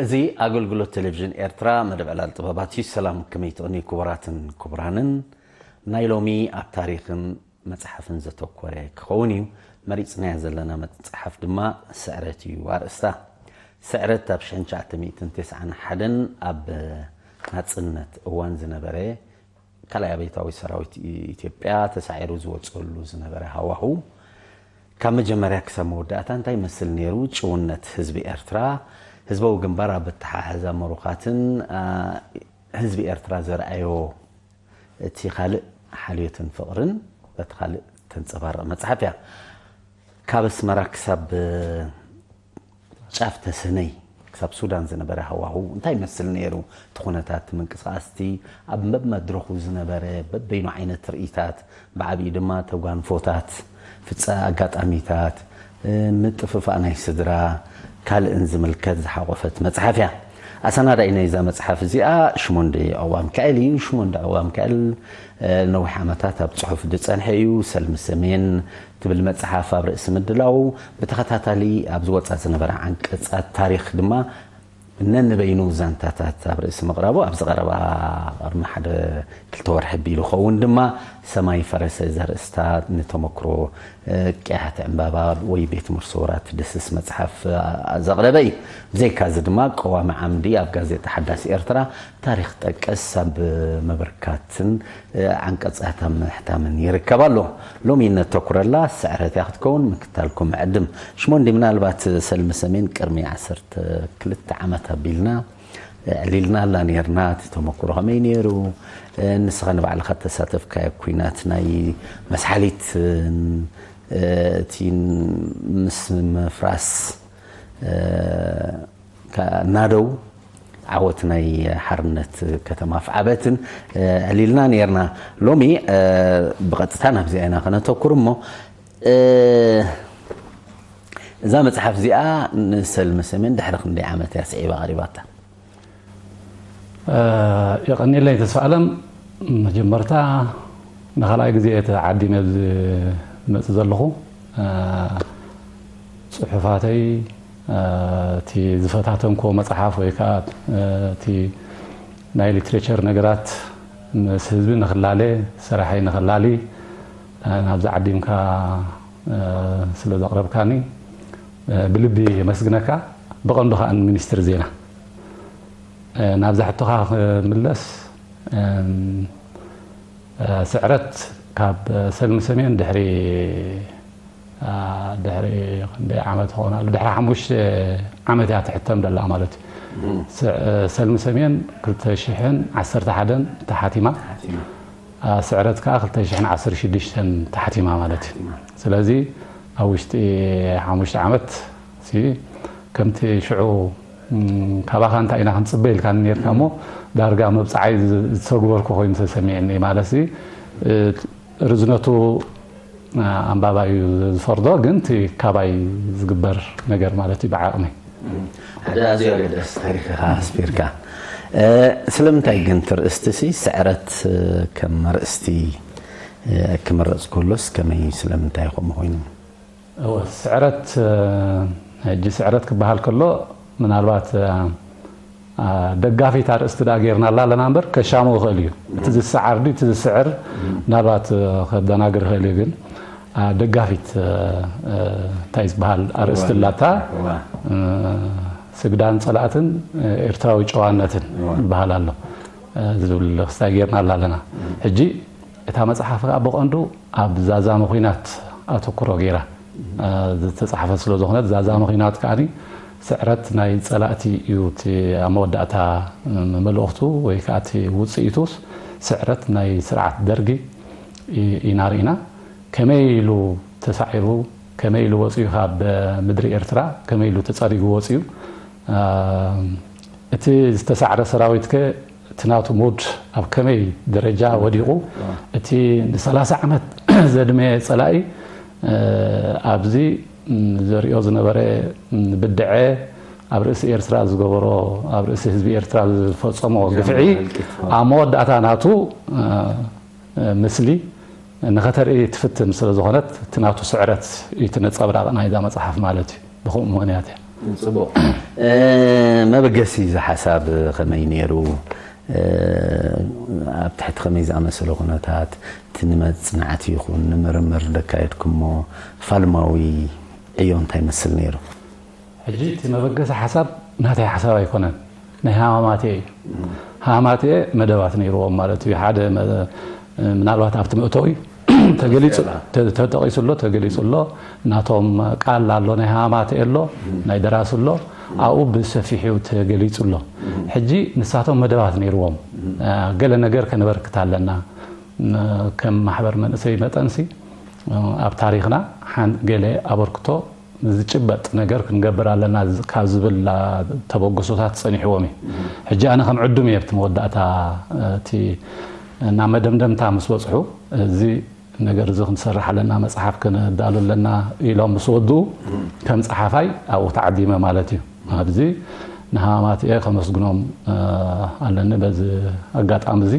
እዚ ኣገልግሎት ቴሌቪዥን ኤርትራ መደብ ዕላል ጥበባት እዩ። ሰላም፣ ከመይ ትቕንዩ ክቡራትን ክቡራንን? ናይ ሎሚ ኣብ ታሪኽን መጽሓፍን ዘተኮረ ክኸውን እዩ። መሪጽናያ ዘለና መጽሓፍ ድማ ስዕረት እዩ ኣርእስታ። ስዕረት ኣብ ሽሕን ትሽዓተ ሚእትን ተስዓን ሓደን ኣብ ናጽነት እዋን ዝነበረ ካልኣይ ኣብዮታዊ ሰራዊት ኢትዮጵያ ተሳዒሩ ዝወጸሉ ዝነበረ ሃዋሁ፣ ካብ መጀመርያ ክሳብ መወዳእታ እንታይ ይመስል ነይሩ? ጭውነት ህዝቢ ኤርትራ፣ ህዝባዊ ግንባር ኣብ ኣተሓሕዛ መሩኻትን፣ አ፣ ህዝቢ ኤርትራ ዘርኣዮ እቲ ካልእ ሓልዮትን ፍቕርን በቲ ካልእ ተንጸባርቕ መጽሓፍ እያ። ካብ ኣስመራ ክሳብ ጫፍ ተሰነይ፣ ክሳብ ሱዳን ዝነበረ ሃዋሁ እንታይ ይመስል ነይሩ? እቲ ኩነታት፣ እቲ ምንቅስቓስ፣ እቲ ኣብ በብመድረኹ ዝነበረ በበይኑ ዓይነት ርእይታት፣ ብዓቢኡ ድማ ተጓንፎታት፣ ፍጻ ኣጋጣሚታት፣ እ፣ ምጥፍፋእ ናይ ስድራ፣ ካልእን ዝምልከት ዝሓቖፈት መጽሓፍ እያ። ኣሰናዳኢ ናይዛ መጽሓፍ እዚኣ ሽሞንዲ ዕቑባ ሚካኤል እዩ። ሽሞንዲ ዕቑባ ሚካኤል፣ እ፣ ነዊሕ ዓመታት ኣብ ጽሑፍ ዝጸንሐ እዩ። ሰልሚ ሰሜን ትብል መጽሓፍ ኣብ ርእሲ ምድላው፣ ብተኸታታሊ ኣብ ዝወጻ ዝነበረ ዓንቀጻት ታሪኽ ድማ ነንበይኑ ዛንታታት ኣብ ርእሲ ምቕራቡ፣ ኣብዚ ቀረባ ቅድሚ ሓደ ክልተ ወርሒ ኣቢሉ ክኸውን ድማ ሰማይ ፈረሰ ዘርእስታ ንተመክሮ፣ እ፣ ቅያሕቲ ዕምባባ ወይ ቤት ምርሶ ወራት ትድስስ መጽሓፍ፣ እ፣ ዘቕረበ እዩ። ብዘይካዚ ድማ ቀዋሚ ዓምዲ ኣብ ጋዜጣ ሓዳስ ኤርትራ ታሪኽ ጠቀስ ኣብ ምብርካትን፣ እ፣ ዓንቀጻት ኣብ ምሕታምን ይርከብ ኣሎ። ሎሚ እነተኩረላ ስዕረት እያ ክትከውን ምክታልኩም እዕድም። ሽሞንዲ፣ ምናልባት ሰልሚ ሰሜን ቅድሚ ዓሰርተ ክልተ ዓመት ኣቢልና፣ እ፣ ኣዕሊልናላ ነይርና። እቲ ተመክሮ ከመይ ነይሩ? እ፣ ንስኻ ንባዕልኻ እተሳተፍካዮ ኲናት ናይ መስሓሊት፣ እ፣ እቲ ምስ ምፍራስ፣ እ፣ ከ-፣ ናደው ዓወት ናይ ሓርነት ከተማ ኣፍዓበትን፣ እ፣ ኣዕሊልና ነይርና። ሎሚ፣ እ፣ ብቐጥታ ናብዚኣ ኢና ከነተኩር እሞ፣ እ፣ እዛ መጽሓፍ እዚኣ ንሰልሚ ሰሜን ድሕሪ ክንደይ ዓመት እያ ስዒባ ቀሪባታ? እ፣ የቐንየለይ ተስፋ ኣለም። መጀመርታ ንኻልኣይ ግዜ እቲ ዓዲ ኣብዚ ዝመጽእ ዘለኹ፣ እ፣ ጽሑፋተይ፣ እ፣ እቲ ዝፈታተንክዎ መጽሓፍ ወይ ከኣ፣ እ፣ እቲ ናይ ሊትሬቸር ነገራት ምስ ህዝቢ ንኽላለ፣ ስራሐይ ንኽላሊ፣ እ፣ ናብዚ ዓዲምካ፣ እ፣ ስለ ዘቕረብካኒ፣ እ፣ ብልቢ የመስግነካ። ብቐንዱ ከኣ ንሚኒስትሪ ዜና። እ፣ ናብዛ ሕቶኻ ክምለስ፣ እም፣ እ፣ ስዕረት ካብ ሰልሚ ሰሜን ድሕሪ፣ እ፣ ድሕሪ ክንደይ ዓመት ይኸውን ኣሎ? ድሕሪ ሓሙሽተ ዓመት እያ ትሕተም ደላ ማለት እዩ። እም። ስ-፣ እ፣ ሰልሚ ሰሜን ክልተ ሽሕን ዓሰርተ ሓደን ተሓቲማ። ተሓቲማ። እ፣ ስዕረት ከኣ ክልተ ሽሕን ዓሰርተ ሽዱሽተን ተሓቲማ ማለት እዩ። ተሓቲማ። ስለዚ ኣብ ውሽጢ ሓሙሽተ ዓመት ሲ፣ ከምቲ ሽዑ፣ እም፣ ካባኻ እንታይ ኢና ክንጽበ ኢልካኒ ነይርካ እሞ፣ ዳርጋ መብጽዓይ ዝ-፣ ዝተግበርኩ ኮይኑ ተሰሚዕኒ። ማለት ሲ፣ እ፣ ርዝነቱ፣ እ፣ ኣንባባይ እዩ ዝፈርዶ፣ ግን እቲ ካባይ ዝግበር ነገር ማለት እዩ ብዓቕመይ። ሓደ ኣዝዩ ኣገዳሲ ታሪኽ ኢኻ ኣስፊርካ። እ፣ ስለምንታይ ግን እቲ ርእስቲ ሲ ስዕረት፣ እ፣ ከም ኣርእስቲ፣ እ፣ ክምረጽ ከሎስ ከመይ፣ ስለምንታይ ከምኡ ኮይኑ? እወ፣ ስዕረት፣ እ፣ ሕጂ ስዕረት ክበሃል ከሎ ምናልባት፣ እ፣ እ፣ ደጋፊት ኣርእስቲ ደኣ ጌርናላ ኣለና እምበር ከሻሙ ይኽእል እዩ። እቲ ዝሰዓር ድዩ እቲ ዝስዕር ምናልባት፣ እ፣ ከደናግር ይኽእል እዩ። ግን፣ እ፣ ደጋፊት፣ እ፣ እ፣ እንታይ ዝበሃል ኣርእስቲ እዋ፣ ኣላታ፣ እዋ። እ፣ ስግዳን ጸላእትን፣ እ፣ ኤርትራዊ ጨዋነትን እዋ። ይበሃል ኣሎ። እ፣ ዝብል ክስታይ ጌርናላ ኣለና። ሕጂ እታ መጽሓፍ ከኣ ብቐንዱ ኣብ ዛዛሚ ኲናት ኣተኩሮ ገይራ፣ እ፣ ዝተጻሕፈት ስለ ዝኾነት፣ ዛዛሚ ኲናት ከኣኒ ስዕረት ናይ ጸላእቲ እዩ እቲ ኣብ መወዳእታ፣ እ፣ መልእኽቱ ወይ ከኣ እቲ ውጽኢቱስ ስዕረት ናይ ስርዓት ደርጊ ኢ-፣ ኢና ርኢና። ከመይ ኢሉ ተሳዒሩ፣ ከመይ ኢሉ ወጺኡ ካብ ምድሪ ኤርትራ፣ ከመይ ኢሉ ተጸሪጉ ወጺኡ፣ እ፣ እቲ ዝተሳዕረ ሰራዊት ከ እቲ ናቱ ሙድ ኣብ ከመይ ደረጃ ወዲቑ፣ እቲ ንሰላሳ ዓመት ዘድመየ ጸላኢ፣ እ፣ ኣብዚ፣ ም፣ ዘርእዮ ዝነበረ፣ ም፣ ብድዐ፣ ኣብ ርእሲ ኤርትራ ዝገበሮ፣ ኣብ ርእሲ ህዝቢ ኤርትራ ዝፈጸሞ ግፍዒ፣ ህልቂት። ኣብ መወዳእታ ናቱ፣ እ፣ እ፣ ምስሊ ንኸተርኢ ትፍትን ስለ ዝኾነት፣ እቲ ናቱ ስዕረት እዩ እቲ ነጸብራቕ ናይዛ መጽሓፍ ማለት እዩ። ብኸምኡ ምኽንያት እያ። ጽቡቕ። መበገሲ እዚ ሓሳብ ከመይ ነይሩ? ኣብ ትሕቲ ከመይ ዝኣመሰለ ኩነታት እቲ ንመጽናዕቲ ይኹን ንምርምር ዘካየድኩሞ ፋልማዊ ዕዮ እንታይ ይመስል ነይሩ? ሕጂ እቲ መበገሲ ሓሳብ ናተይ ሓሳብ ኣይኮነን፣ ናይ ሃማማቴ እዩ። ሃማማቴ መደባት ነይርዎም ማለት እዩ። ሓደ ምናልባት ኣብቲ መእተዊ ተጠቂሱ ኣሎ፣ ተገሊጹ ኣሎ። ናቶም ቃል ኣሎ፣ ናይ ሃማማቴ ኣሎ፣ ናይ ደራሲ ኣሎ። ኣብኡ ብሰፊሑ ተገሊጹ ኣሎ። ሕጂ ንሳቶም መደባት ነይርዎም፣ ገለ ነገር ከነበርክት ኣለና። ከም ማሕበር መንእሰይ መጠንሲ ኣብ ታሪኽና ገለ ኣበርክቶ ዝጭበጥ ነገር ክንገብር ኣለና ካብ ዝብል ተበግሶታት ጸኒሕዎም እዩ። ሕጂ ኣነ ከም ዕዱም እየ ኣብቲ መወዳእታ እቲ ናብ መደምደምታ ምስ በጽሑ፣ እዚ ነገር እዚ ክንሰርሕ ኣለና፣ መጽሓፍ ክነዳሉ ኣለና ኢሎም ምስ ወድኡ፣ ከም ጸሓፋይ ኣብኡ ተዓዲመ ማለት እዩ። ኣብዚ ንሃማማትኤ ከመስግኖም ኣለኒ። በዚ ኣጋጣሚ እዚ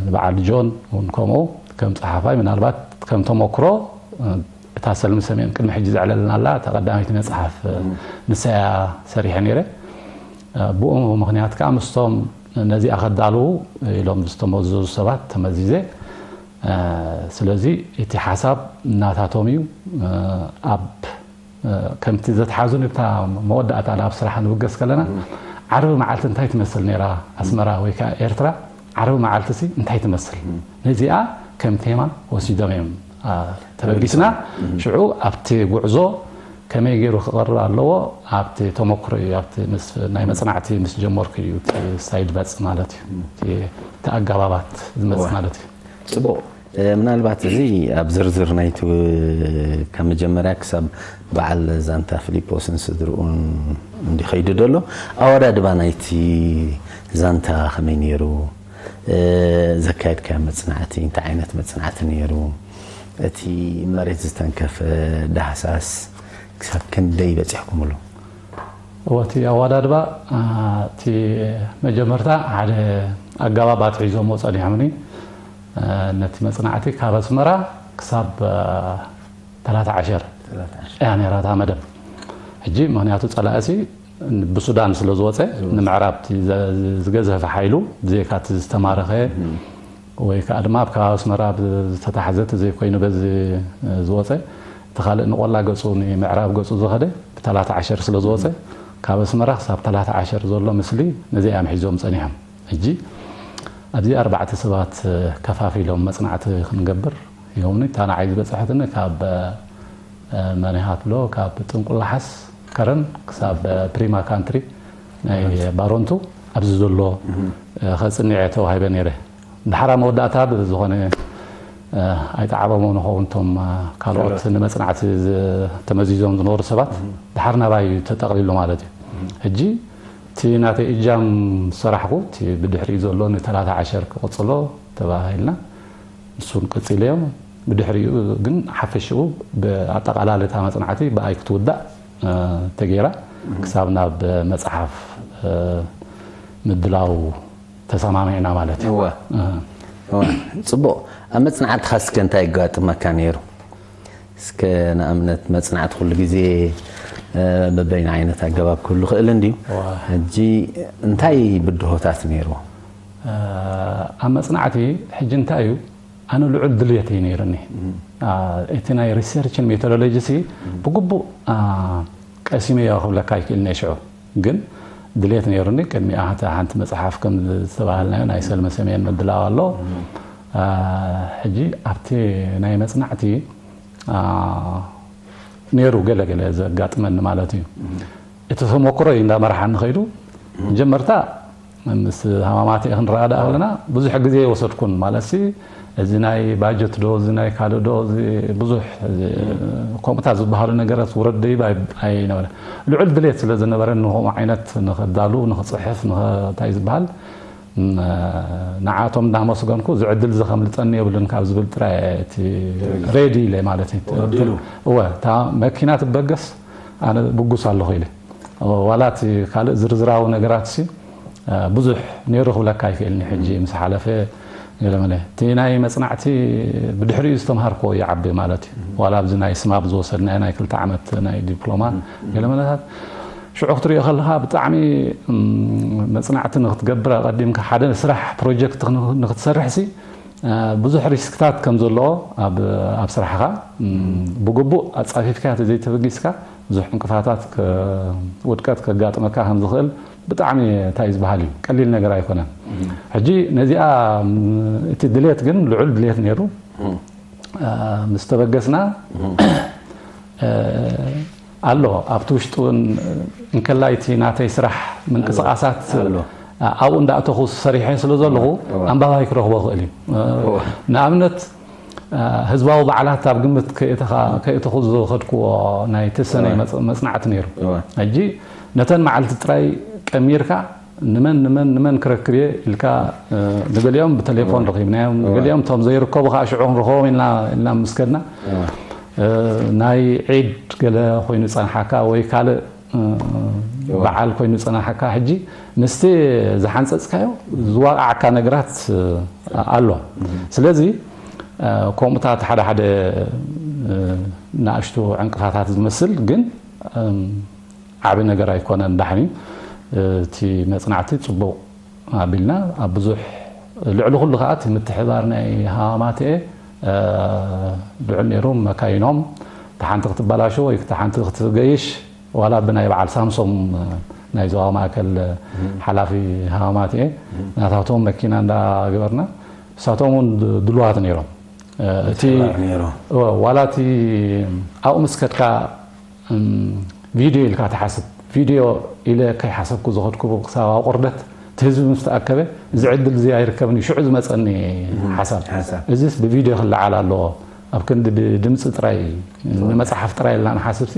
ንበዓል ጆን እውን ከምኡ ከም ጸሓፋይ ምናልባት ከም ተመክሮ እታ ሰልሚ ሰሜን ቅድሚ ሕጂ ዘዕለልና ኣላ እታ ቀዳመይቲ መጽሓፍ ንሳያ ሰሪሐ ነይረ። ብኡ ምኽንያት ከዓ ምስቶም ነዚኣ ከዳልዉ ኢሎም ዝተመዘዙ ሰባት ተመዚዘ። ስለዚ እቲ ሓሳብ እናታቶም እዩ። ኣብ ከምቲ ዘትሓዙን እብታ መወዳእታ ናብ ስራሕ ንብገስ ከለና ዓርቢ መዓልቲ እንታይ ትመስል ነይራ ኣስመራ ወይ ከዓ ኤርትራ ዓርቢ መዓልቲ ሲ እንታይ ትመስል ነዚኣ ከም ቴማ ወሲዶም እዮም ተበጊስና። ሽዑ ኣብቲ ጉዕዞ ከመይ ገይሩ ክቐርብ ኣለዎ ኣብቲ ተመክሮ እዩ። ኣብቲ ናይ መፅናዕቲ ምስ ጀመርኩ እዩ ሳይድ በፅ ማለት እዩ። እቲ ኣጋባባት ዝመፅ ማለት እዩ። ፅቡቕ። ምናልባት እዚ ኣብ ዝርዝር ናይቲ ካብ መጀመርያ ክሳብ በዓል ዛንታ ፊሊጶስን ስድርኡን እንዲ ከይዱ ዘሎ ኣወዳድባ ናይቲ ዛንታ ከመይ ነይሩ? ዘካየድካዮ መፅናዕቲ እንታይ ዓይነት መፅናዕቲ ነይሩ? እቲ መሬት ዝተንከፈ ዳህሳስ ክሳብ ክንደይ በፂሕኩምሉ? እወ እቲ ኣወዳድባ እቲ መጀመርታ ሓደ ኣጋባብ ኣትሒዞሞ ፀኒሖምኒ። ነቲ መፅናዕቲ ካብ ኣስመራ ክሳብ ተላተ ዓሸር እያ ነይራ እታ መደብ። ሕጂ ምክንያቱ ፀላእሲ ብሱዳን ስለ ዝወፀ ንምዕራብ ዝገዘፈ ሓይሉ ብዘይካ እቲ ዝተማረኸ ወይ ከዓ ድማ ኣብ ከባቢ ኣስመራ ዝተታሕዘ ተዘይኮይኑ በዚ ዝወፀ እቲ ካልእ ንቆላ ገፁ ንምዕራብ ገፁ ዝኸደ ብተላተ ዓሸር ስለ ዝወፀ ካብ ኣስመራ ክሳብ ተላተ ዓሸር ዘሎ ምስሊ ነዚ እዮም ሒዞም ፀኒሖም። ሕጂ ኣብዚ ኣርባዕተ ሰባት ከፋፊሎም መፅናዕቲ ክንገብር ይኸውኒ እታ ንዓይ ዝበፅሐትኒ ካብ መን ኢኻ ትብሎ ካብ ጥንቁላሓስ ከረን ክሳብ ፕሪማ ካንትሪ ናይ ባሮንቱ ኣብዚ ዘሎ ከፅንዐ ተዋሂበ ነይረ። ድሓራ መወዳእታ ብዝኾነ ኣይጠዓሞም ንኸውን እቶም ካልኦት ንመፅናዕቲ ተመዚዞም ዝነበሩ ሰባት ድሓር ናባይ ተጠቕሊሉ ማለት እዩ። ሕጂ እቲ ናተይ እጃም ዝሰራሕኩ እቲ ብድሕሪኡ ዘሎ ንተላተ ዓሸር ክቕፅሎ ተባሂልና ንሱን ቀፂለዮም። ብድሕሪኡ ግን ሓፈሽኡ ብኣጠቓላሊ እታ መፅናዕቲ ብኣይ ክትውዳእ ተገይራ ክሳብ ናብ መፅሓፍ ምድላው ተሰማሚዕና ማለት እዩ። እወ። እወ። ጽቡቕ። ኣብ መጽናዕትኻ እስከ እንታይ የጋጥመካ ነይሩ? እስከ ንኣብነት መጽናዕቲ ኩሉ ግዜ በበይን ዓይነት ኣገባብ ክህሉ ክእል እንድዩ። ሕጂ እንታይ ብድሆታት ነይርዎ? ኣብ መጽናዕቲ ሕጂ እንታይ እዩ ኣነ ልዑል ድልየት እዩ ነይርኒ። እቲ ናይ ሪሰርችን ሜቶዶሎጂ ሲ ብግቡእ ቀሲመዮ ክብለካ ይክእል እየ ሽዑ። ግን ድሌት ነይሩኒ ቅድሚኣ ሓንቲ መፅሓፍ ከም ዝተባሃልናዮ ናይ ሰልመ ሰሜን ምድላው ኣሎ። ሕጂ ኣብቲ ናይ መፅናዕቲ ነይሩ ገለገለ ዘጋጥመኒ ማለት እዩ። እቲ ተመክሮ እዩ እንዳመርሓኒ ከይዱ። መጀመርታ ምስ ሃማማት ክንረኣ ደኣ ከለና ብዙሕ ግዜ የወሰድኩን ማለት ሲ እዚ ናይ ባጀት ዶ እዚ ናይ ካልእ ዶ እዚ ብዙሕ ከምኡታት ዝበሃሉ ነገራት ውረድ ደይብ ኣይነበረ። ልዑል ድሌት ስለ ዝነበረ ንኸምኡ ዓይነት ንኸዳሉ ንኽፅሕፍ እንታይ ዝበሃል ንዓቶም እንዳመስገንኩ እዚ ዕድል እዚ ከምልጠኒ የብሉን ካብ ዝብል ጥራይ እቲ ሬዲ ኢለ ማለት እዩ። እወ እታ መኪና ትበገስ ኣነ ብጉስ ኣለኹ ኢለ ዋላ እቲ ካልእ ዝርዝራዊ ነገራት ሲ ብዙሕ ነይሩ ክብለካ ኣይክእልኒ ሕጂ ምስ ሓለፈ ገለመለ እቲ ናይ መጽናዕቲ ብድሕሪኡ ዝተምሃርኮ ይዓቢ ማለት እዩ። ዋላ ኣብዚ ናይ ስማብ ዝወሰድናዮ ናይ ክልተ ዓመት ናይ ዲፕሎማ ገለመለታት ሽዑ ክትሪኦ ከለኻ ብጣዕሚ መጽናዕቲ ንክትገብር ኣቐዲምካ ሓደ ስራሕ ፕሮጀክት ንክትሰርሕ ሲ ብዙሕ ሪስክታት ከም ዘለዎ ኣብ ስራሕኻ ብግቡእ ኣጻፊፍካ ተዘይተበጊስካ ብዙሕ ዕንቅፋታት ውድቀት ከጋጥመካ ከም ዝኽእል ብጣዕሚ እንታይ ዝበሃል እዩ ቀሊል ነገር ኣይኮነን። ሕጂ ነዚኣ እቲ ድሌት ግን ልዑል ድሌት ነይሩ ምስ ተበገስና ኣሎ ኣብቲ ውሽጢ እውን እንከላይ እቲ ናተይ ስራሕ ምንቅስቃሳት ኣብኡ እንዳእተኹ ሰሪሐ ስለ ዘለኹ ኣንባባይ ክረኽቦ ክእል እዩ። ንኣብነት ህዝባዊ በዓላት ኣብ ግምት ከእተኹ ዝኸድክዎ ናይ ትሰነይ መጽናዕቲ ነይሩ። ሕጂ ነተን መዓልቲ ጥራይ ቀሚርካ ንመን ንመን ንመን ክረክብ እየ ኢልካ ንገሊኦም ብቴሌፎን ረኺብናዮም፣ ንገሊኦም እቶም ዘይርከቡ ከዓ ሽዑ ክንረኽቦም ኢልና ኢልና ምስ ከድና ናይ ዒድ ገለ ኮይኑ ዝጸንሓካ ወይ ካልእ በዓል ኮይኑ ዝጸናሓካ ሕጂ ምስቲ ዝሓንጸጽካዮ ዝዋቃዓካ ነገራት ኣሎ። ስለዚ ከምኡታት ሓደ ሓደ ንኣሽቱ ዕንቅፋታት ዝመስል ግን ዓቢ ነገር ኣይኮነን። ዳሕኒ እቲ መጽናዕቲ ጽቡቕ ኣቢልና ኣብ ብዙሕ ልዕሊ ኩሉ ከዓ እቲ ምትሕባር ናይ ሃማማትኤ ልዑል ነይሩ። መካይኖም ተሓንቲ ክትበላሾ ወይ ተሓንቲ ክትገይሽ ዋላ ብናይ በዓል ሳምሶም ናይ ዞባ ማእከል ሓላፊ ሃማማትኤ ናታቶም መኪና እንዳገበርና እሳቶም እውን ድልዋት ነይሮም። እቲ ዋላ እቲ ኣብኡ ምስ ከድካ ቪድዮ ኢልካ ትሓስብ ቪድዮ ኢለ ከይሓሰብኩ ዝኸድኩ ክሳብ ኣብ ቁርደት እቲ ህዝቢ ምስ ተኣከበ እዚ ዕድል እዚ ኣይርከብን እዩ ሽዑ ዝመፀኒ ሓሳብ እዚስ ብቪድዮ ክለዓል ኣለዎ ኣብ ክንዲ ድምፂ ጥራይ ንመፅሓፍ ጥራይ ኢልና ንሓስብሲ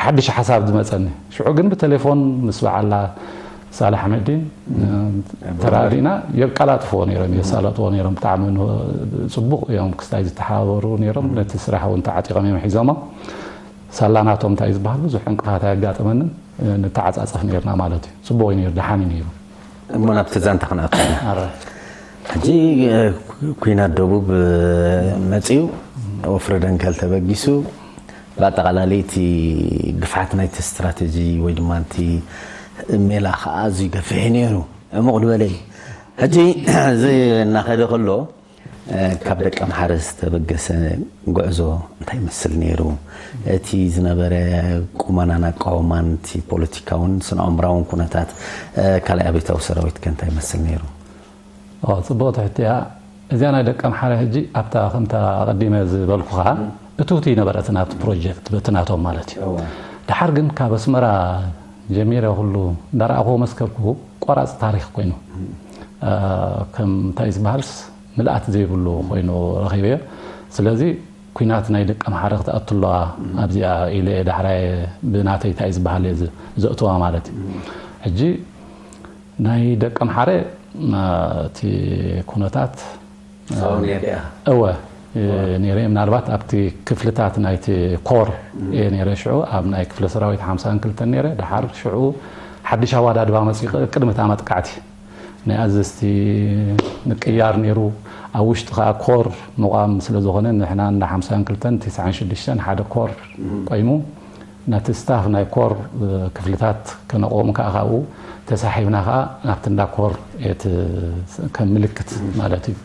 ሓድሽ ሓሳብ ዝመፀኒ ሽዑ ግን ብቴሌፎን ምስ በዓላ ሳልሕ ኣሕመዲን ተራዲእና የቃላጥፍዎ ነይሮም የሳለጥዎ ነይሮም ብጣዕሚ ፅቡቅ እዮም ክስታይ ዝተሓባበሩ ነይሮም ነቲ ስራሕ እውን ተዓጢቆም እዮም ሒዞሞ ሳላ ናቶም እንታይ ዝበሃል ብዙሕ ዕንቅፋት ኣየጋጠመንን ንተዓፃፀፍ ነይርና ማለት እዩ ፅቡቅ እዩ ነይሩ ደሓን እዩ ነይሩ እሞ ናብቲ ዛንታ ክንኣቱ ኢና ሕጂ ኩናት ደቡብ መፅኡ ወፍሪ ደንከል ተበጊሱ ብኣጠቓላሊ እቲ ግፍዓት ናይቲ ስትራተጂ ወይ ድማ እቲ ሜላ ከዓ ኣዝዩ ገፊሕ ነይሩ ዕሙቕ ዝበለ እዩ ሕጂ እዚ እናኸደ ከሎ ካብ ደቂ ኣምሓረ ዝተበገሰ ጉዕዞ እንታይ ይመስል ነይሩ? እቲ ዝነበረ ቁመናን ኣቃውማን እቲ ፖለቲካውን ስነ ኣእምራውን ኩነታት ካልኣይ ኣብዮታዊ ሰራዊት ከ እንታይ ይመስል ነይሩ? ጽቡቕቲ ሕቶ እያ። እዚኣ ናይ ደቂ ኣምሓረ ሕጂ ኣብታ ከምታ ኣቐዲመ ዝበልኩኻ እትውቲ ነበረት ናብቲ ፕሮጀክት በቲ ናቶም ማለት እዩ። ድሓር ግን ካብ ኣስመራ ጀሚረ ኩሉ እንዳረኣኹዎ መስከርኩ ቆራፂ ታሪክ ኮይኑ ከም እንታይ ዝበሃልስ ምልኣት ዘይብሉ ኮይኑ ረኺበዮ። ስለዚ ኲናት ናይ ደቂ ኣምሓረ ክትኣቱ ኣለዋ ኣብዚኣ ኢለ እየ ዳሕራይ ብናተይ እንታይ ዝበሃል እየ ዘእትዋ ማለት እዩ። ሕጂ ናይ ደቂ ኣምሓረ እቲ ኩነታት እወ ነይረ ምናልባት ኣብቲ ክፍልታት ናይቲ ኮር እየ ነይረ ሽዑ ኣብ ናይ ክፍለ ሰራዊት ሓምሳን ክልተን ነይረ ድሓር ሽዑ ሓድሽ ኣዋዳድባ መፅኡ ቅድሚ እታ መጥቃዕቲ ናይ ኣዘዝቲ ምቅያር ነይሩ ኣብ ውሽጢ ከዓ ኮር ምቋም ስለ ዝኾነ ንሕና እንዳ ሓምሳን ክልተን ትስዓን ሽዱሽተን ሓደ ኮር ቆይሙ ነቲ ስታፍ ናይ ኮር ክፍልታት ከነቆም ከዓ ካብኡ ተሳሒብና ከዓ ናብቲ እንዳ ኮር ከም ምልክት ማለት እዩ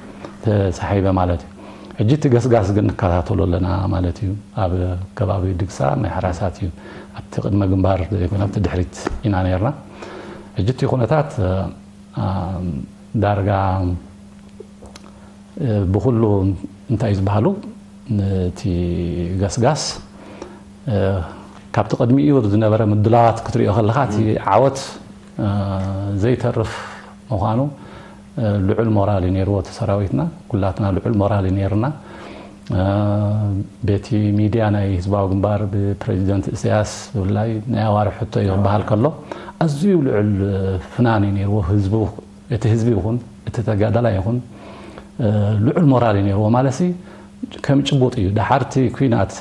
ተሳሒበ ማለት እዩ ሕጂ እቲ ገስጋስ ግን ንከታተሎ ኣለና ማለት እዩ ኣብ ከባቢ ድግሳ ናይ ሓራሳት እዩ ኣብቲ ቅድመ ግንባር ዘይኮነ ኣብቲ ድሕሪት ኢና ነርና ሕጂ እቲ ኩነታት ዳርጋ ብኩሉ እንታይ ዝበሃሉ እቲ ገስጋስ ካብቲ ቅድሚኡ ዝነበረ ምድላዋት ክትሪኦ ከለካ እቲ ዓወት ዘይተርፍ ምኳኑ ልዑል ሞራል እዩ ነይርዎ እቲ ሰራዊትና ኩላትና ልዑል ሞራል እዩ ነይርና ቤቲ ሚድያ ናይ ህዝባዊ ግንባር ብፕሬዚደንት እስያስ ብፍላይ ናይ ኣዋርሕ ሕቶ እዩ ክበሃል ከሎ ኣዝዩ ልዑል ፍናን እዩ ነይርዎ ህዝቡ እቲ ህዝቢ ይኹን እቲ ተጋዳላይ ይኹን ልዑል ሞራል እዩ ነይርዎ ማለሲ ከም ጭቡጥ እዩ ደሓርቲ ኩናት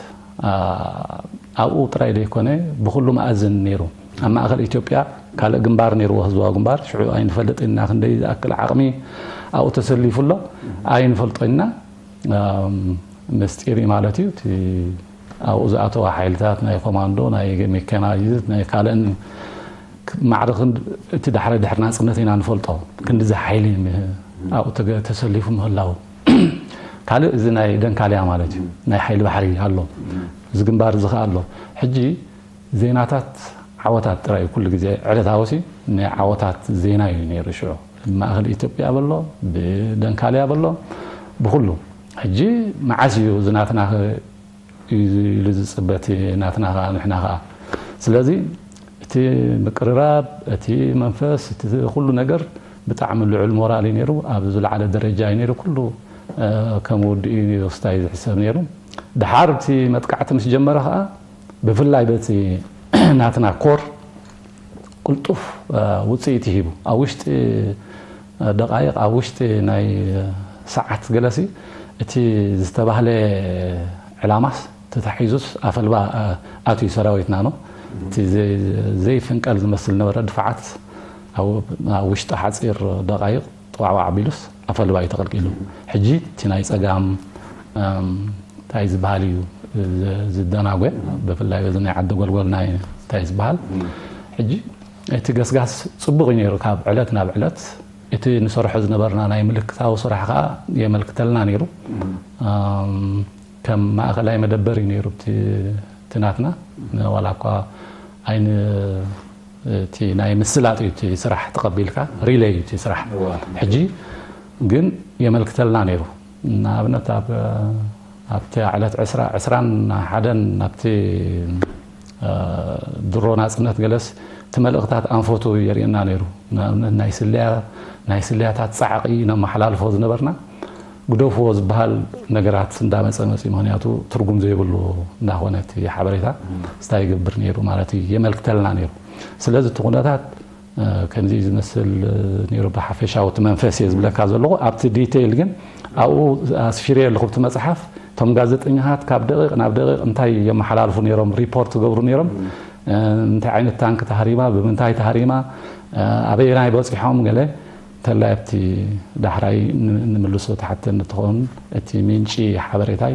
ኣብኡ ጥራይ ዘይኮነ ብኩሉ መኣዝን ነይሩ ኣብ ማእከል ኢትዮጵያ ካልእ ግንባር ነይርዎ ህዝባዊ ግንባር፣ ሽዑ ኣይንፈልጥ ኢና ክንደይ ዝኣክል ዓቕሚ ኣብኡ ተሰሊፉ ኣሎ ኣይንፈልጦ ኢና። ምስጢር እዩ ማለት እዩ። እቲ ኣብኡ ዝኣተዋ ሓይልታት ናይ ኮማንዶ፣ ናይ ሜካናይዝድ፣ ናይ ካልእን ማዕረ እቲ ዳሕረ ድሕሪ ናፅነት ኢና ንፈልጦ። ክንዲዚ ሓይሊ ኣብኡ ተሰሊፉ ምህላው። ካልእ እዚ ናይ ደንካልያ ማለት እዩ። ናይ ሓይሊ ባሕሪ ኣሎ። እዚ ግንባር እዚ ከኣ ኣሎ። ሕጂ ዜናታት ዓወታት ጥራይ ኩሉ ግዜ ዕለታዊ ሲ ናይ ዓወታት ዜና እዩ ነይሩ። ሽዑ ማእኸል ኢትዮጵያ በሎ፣ ብደንካልያ በሎ፣ ብኩሉ። ሕጂ መዓስ እዩ እዚ ናትና እዩ ኢሉ ዝፅበ እቲ ናትና ከዓ ንሕና ከዓ። ስለዚ እቲ ምቅርራብ፣ እቲ መንፈስ፣ እቲ ኩሉ ነገር ብጣዕሚ ልዑል ሞራል እዩ ነይሩ። ኣብ ዝለዓለ ደረጃ እዩ ነይሩ። ኩሉ ከም ውድኡ እዩ ስታይ ዝሕሰብ ነይሩ። ድሓር እቲ መጥቃዕቲ ምስ ጀመረ ከዓ ብፍላይ በቲ ናትና ኮር ቅልጡፍ ውፅኢት ይሂቡ። ኣብ ውሽጢ ደቃይቕ፣ ኣብ ውሽጢ ናይ ሰዓት ገለሲ እቲ ዝተባህለ ዕላማስ ተታሒዙስ ኣፈልባ ኣትዩ ሰራዊትና ነው። እቲ ዘይፍንቀል ዝመስል ነበረ ድፋዓት ኣብ ውሽጢ ሓፂር ደቃይቕ ጥዋዕዋዕ ኣቢሉስ ኣፈልባ እዩ ተቐልቂሉ። ሕጂ እቲ ናይ ፀጋም እንታይ ዝበሃል እዩ ዝደናጎ፣ ብፍላይ በዚ ናይ ዓዲ ጎልጎል ናይ እንታይ ዝበሃል። ሕጂ እቲ ገስጋስ ፅቡቕ እዩ ነይሩ። ካብ ዕለት ናብ ዕለት እቲ ንሰርሖ ዝነበርና ናይ ምልክታዊ ስራሕ ከዓ የመልክተልና ነይሩ። ከም ማእኸላይ መደበር እዩ ነይሩ እቲ ናትና። ዋላ እኳ ኣይን እቲ ናይ ምስላጥ እዩ እቲ ስራሕ ተቐቢልካ ሪሌይ እዩ እቲ ስራሕ። ሕጂ ግን የመልክተልና ነይሩ። ንኣብነት ኣብ ኣብቲ ዕለት ዕስራ ዕስራን ሓደን ኣብቲ ድሮ ናፅነት ገለስ እቲ መልእኽታት ኣንፈቱ የርእየና ነይሩ። ንኣብነት ናይ ስልያ ናይ ስልያታት ፃዕቒ ነመሓላልፎ ዝነበርና ግደፍዎ ዝበሃል ነገራት እንዳመፀ መፅኡ። ምክንያቱ ትርጉም ዘይብሉ እንዳኾነ እቲ ሓበሬታ ስታይ ይገብር ነይሩ ማለት እዩ የመልክተልና ነይሩ። ስለዚ እቲ ኩነታት ከምዚ ዝመስል ነይሩ ብሓፈሻዊ እቲ መንፈስ እየ ዝብለካ ዘለኹ። ኣብቲ ዲቴይል ግን ኣብኡ ኣስፊረ ኣለኹ ኣብቲ መፅሓፍ። እቶም ጋዜጠኛታት ካብ ደቂቕ ናብ ደቂቕ እንታይ የመሓላልፉ ነይሮም፣ ሪፖርት ዝገብሩ ነይሮም። እንታይ ዓይነት ታንክ ተሃሪማ፣ ብምንታይ ተሃሪማ፣ ኣበየናይ በፂሖም ገለ እንተላይ ኣብቲ ዳሕራይ ንምልሶ ትሓተኒ ትኸውን እቲ ምንጪ ሓበሬታይ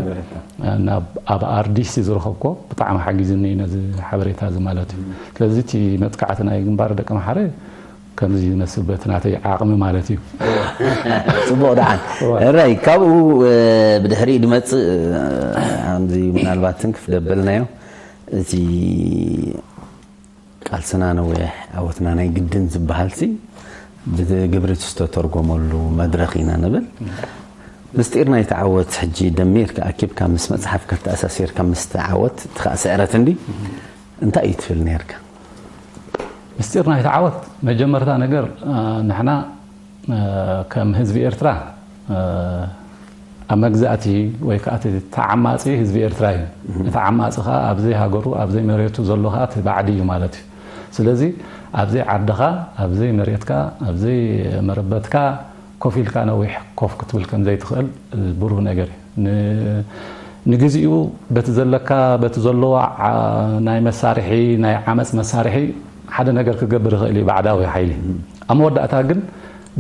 ናብ ኣብ ኣርዲሲ ዝረኸብኮ ብጣዕሚ ሓጊዝኒ ነዚ ሓበሬታ እዚ ማለት እዩ። ስለዚ እቲ መጥቃዕቲ ናይ ግንባር ደቂ መሓረ ከምዚ ዝመስል በቲ ናተይ ዓቕሚ ማለት እዩ። ፅቡቕ ደሓን እራይ ካብኡ ብድሕሪኡ ድመፅእ ከምዚ ምናልባትን ክፍደበልናዮ እቲ ቃልስና ነዊሕ ዓወትና ናይ ግድን ዝበሃል ሲ ብግብሪ ዝተተርጎመሉ መድረኽ ኢና ንብል። ምስጢር ናይቲ ዓወት ሕጂ ደሚርካ ኣኪብካ ምስ መፅሓፍ ከተኣሳሲርካ ምስቲ ዓወት እቲ ከዓ ስዕረት እንዲ እንታይ እዩ ትብል ነርካ? ምስጢር ናይቲ ዓወት መጀመርታ ነገር ንሕና ከም ህዝቢ ኤርትራ ኣብ መግዛእቲ ወይ ከዓ እቲ ተዓማፂ ህዝቢ ኤርትራ እዩ። እቲ ዓማፂ ከዓ ኣብዘይ ሃገሩ ኣብዘይ መሬቱ ዘሎ ከዓ እቲ ባዕዲ እዩ ማለት እዩ። ስለዚ ኣብዘይ ዓድኻ ኣብዘይ መሬትካ ኣብዘይ መረበትካ ኮፍ ኢልካ ነዊሕ ኮፍ ክትብል ከም ዘይትኽእል ብሩህ ነገር እዩ። ንግዜኡ በቲ ዘለካ በቲ ዘለዎ ናይ መሳርሒ ናይ ዓመፅ መሳርሒ ሓደ ነገር ክገብር ይኽእል እዩ ባዕዳዊ ሓይሊ። ኣብ መወዳእታ ግን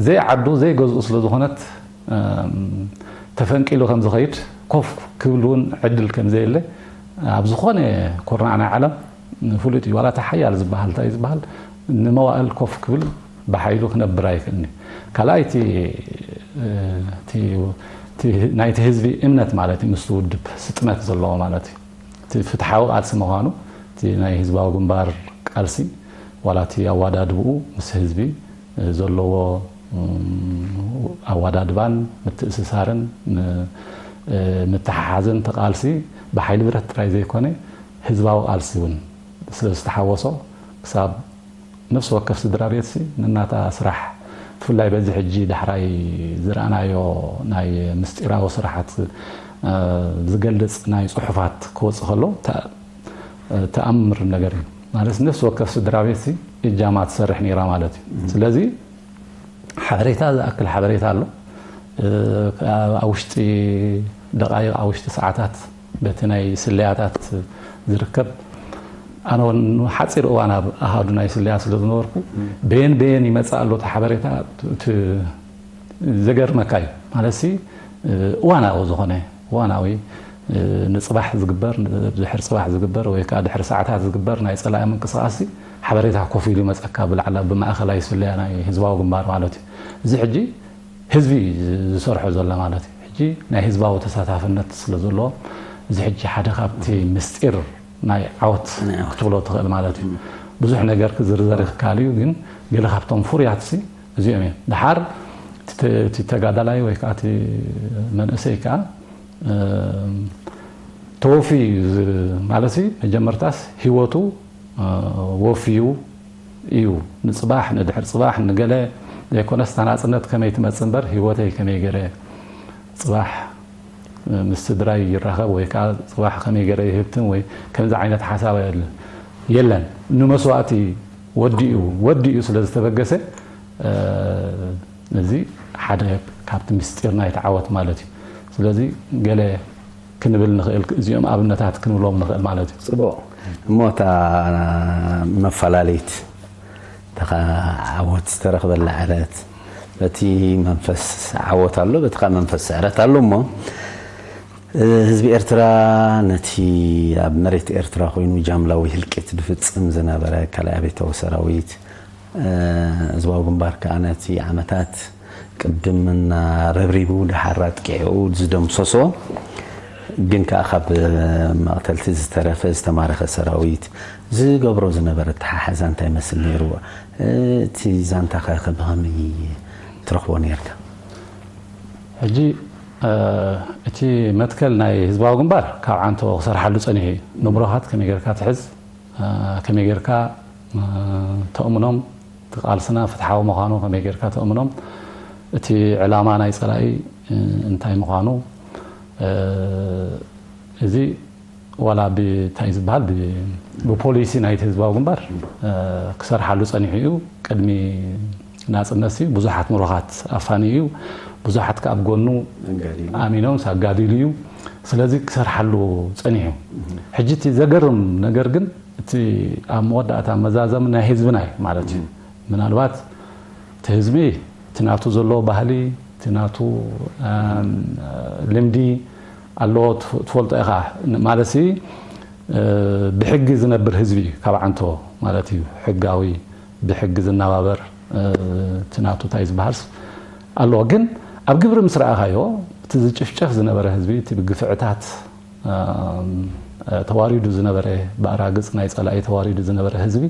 ዘይዓዱ ዘይገዝኡ ስለ ዝኾነት ተፈንቂሉ ከም ዝኸይድ ኮፍ ክብል እውን ዕድል ከም ዘየለ ኣብ ዝኾነ ኩርናዕ ናይ ዓለም ፍሉጥ እዩ። ዋላ እቲ ሓያል ዝበሃል እንታይ ዝበሃል ንመዋእል ኮፍ ክብል ብሓይሉ ክነብር ኣይክእልኒ። ካልኣይ እቲ ናይቲ ህዝቢ እምነት ማለት እዩ ምስቲ ውድብ ስጥመት ዘለዎ ማለት እዩ። እቲ ፍትሓዊ ቃልሲ ምዃኑ እቲ ናይ ህዝባዊ ግንባር ቃልሲ ዋላ እቲ ኣዋዳድብኡ ምስ ህዝቢ ዘለዎ ኣዋዳድባን ምትእስሳርን ምትሓሓዝን እቲ ቃልሲ ብሓይሊ ብረት ጥራይ ዘይኮነ ህዝባዊ ቃልሲ እውን ስለ ዝተሓወሶ ክሳብ ነፍሲ ወከፍ ስድራ ቤትሲ ነናታ ስራሕ ብፍላይ በዚ ሕጂ ዳሕራይ ዝረኣናዮ ናይ ምስጢራዊ ስራሓት ዝገልጽ ናይ ጽሑፋት ክወጽእ ከሎ ተኣምር ነገር እዩ ማለት ነፍሲ ወከፍ ስድራ ቤትሲ እጃማ ትሰርሕ ነይራ ማለት እዩ። ስለዚ ሓበሬታ ዝኣክል ሓበሬታ ኣሎ። ኣብ ውሽጢ ደቃይቕ ኣብ ውሽጢ ሰዓታት በቲ ናይ ስለያታት ዝርከብ ኣነ እውን ሓፂር እዋን ኣብ ኣሃዱ ናይ ስለያ ስለ ዝነበርኩ፣ በየን በየን ይመፅእ ኣሎ እቲ ሓበሬታ፣ እቲ ዘገርመካ እዩ። ማለትሲ፣ እዋናዊ ዝኾነ፣ እዋናዊ፣ ንፅባሕ ዝግበር፣ ድሕሪ ፅባሕ ዝግበር ወይ ከዓ ድሕሪ ሰዓታት ዝግበር ናይ ፀላኢ ምንቅስቃስ ሓበሬታ ኮፍ ኢሉ ይመፀካ፣ ብላዕላ ብማእኸላይ ስለያ ናይ ህዝባዊ ግንባር ማለት እዩ። እዚ ሕጂ ህዝቢ ዝሰርሖ ዘሎ ማለት እዩ። ሕጂ ናይ ህዝባዊ ተሳታፍነት ስለ ዘለዎ፣ እዚ ሕጂ ሓደ ካብቲ ምስጢር ናይ ዓወት ክትብሎ ትኽእል ማለት እዩ። ብዙሕ ነገር ክዝርዘር ይከኣል እዩ፣ ግን ገለ ካብቶም ፍሩያት ሲ እዚኦም እዮም። ደሓር እቲ ተ-፣ እቲ ተጋዳላይ ወይ ከዓ እቲ መንእሰይ ከዓ፣ እ፣ ተወፍዩ ዝ-፣ ማለት ሲ መጀመርታስ ህይወቱ፣ እ፣ ወፍዩ እዩ። ንፅባሕ፣ ንድሕር ፅባሕ፣ ንገለ ዘይኮነስ እታ ናፅነት ከመይ ትመፅእ እምበር ህይወተይ ከመይ ገይረ ፅባሕ ምስ ስድራይ ይራኸብ ወይ ከዓ ፅባሕ ከመይ ገይረ ይህብትም ወይ ከምዚ ዓይነት ሓሳብ የለ-፣ የለን። ንመስዋእቲ ወዲኡ፣ ወዲኡ ስለ ዝተበገሰ፣ እ፣ እዚ ሓደ ካብቲ ምስጢር ናይቲ ዓወት ማለት እዩ። ስለዚ ገለ ክንብል ንኽእል፣ እዚኦም ኣብነታት ክንብሎም ንኽእል ማለት እዩ። ጽቡቕ። እሞ እታ መፈላለይት፣ እታ ኸ ዓወት ዝተረኽበላ ዕለት፣ በቲ መንፈስ ዓወት ኣሎ፣ በቲ ኸ መንፈስ ስዕረት ኣሎ። እሞ፣ እ፣ ህዝቢ ኤርትራ ነቲ ኣብ መሬት ኤርትራ ኮይኑ ጃምላዊ ህልቂት ዝፍጽም ዝነበረ ካልኣይ ኣብዮታዊ ሰራዊት፣ እ፣ ህዝባዊ ግንባር ከኣ ነቲ ዓመታት ቅድም እናረብሪቡ ደሓር ኣጥቂዑ ዝደምሰሶ፣ ግን ከኣ ካብ መቕተልቲ ዝተረፈ ዝተማረኸ ሰራዊት ዝገብሮ ዝነበረ ኣተሓሕዛ እንታይ ይመስል ነይሩ? እቲ ዛንታ ከ ብኸመይ ትረኽቦ ነይርካ? ሕጂ፣ እ፣ እቲ መትከል ናይ ህዝባዊ ግንባር ካብ ዓንቶ ክሰርሓሉ ጸኒሑ እዩ። ንብረኻት ከመይ ጌርካ ትሕዝ፣ እ፣ ከመይ ጌርካ፣ እ፣ ተእምኖም፣ እቲ ቃልስና ፍትሓዊ ምዃኑ ከመይ ጌርካ ተእምኖም፣ እቲ ዕላማ ናይ ጸላኢ፣ እ፣ እንታይ ምዃኑ፣ እ፣ እዚ ዋላ ብ-፣ እንታይ ዝበሃል፣ ብ-፣ ብፖሊሲ ናይቲ ህዝባዊ ግንባር፣ እ፣ ክሰርሓሉ ጸኒሑ እዩ። ቅድሚ ናጽነት እዩ ብዙሓት ምሩኻት ኣፋንዩ እዩ። ብዙሓት ከኣ ኣብ ጎኑ ኣጋዲሉ። ኣሚኖም ኣጋዲሉ እዩ። ስለዚ ክሰርሓሉ ጸኒሑ። ሕጂ እቲ ዘገርም ነገር ግን እቲ ኣብ መወዳእታ መዛዘሚ ናይ ህዝብና እዩ ማለት እዩ። ምናልባት እቲ ህዝቢ እቲ ናቱ ዘለዎ ባህሊ፣ እቲ ናቱ፣ ኣም፣ ልምዲ ኣለዎ፣ ትፍ-፣ ትፈልጦ ኢኻ። ን-፣ ማለትሲ፣ እ፣ ብሕጊ ዝነብር ህዝቢ እዩ ካብ ዓንቶ ማለት እዩ። ሕጋዊ፣ ብሕጊ ዝነባበር፣ እ፣ እቲ ናቱ እንታይ ዝበሃልስ ኣለዎ። ግን ኣብ ግብሪ ምስ ረኣኻዮ፣ እቲ ዝጭፍጨፍ ዝነበረ ህዝቢ፣ እቲ ብግፍዕታት፣ ኣም፣ ተዋሪዱ ዝነበረ፣ ብኣራግጽ ናይ ጸላኢ ተዋሪዱ ዝነበረ ህዝቢ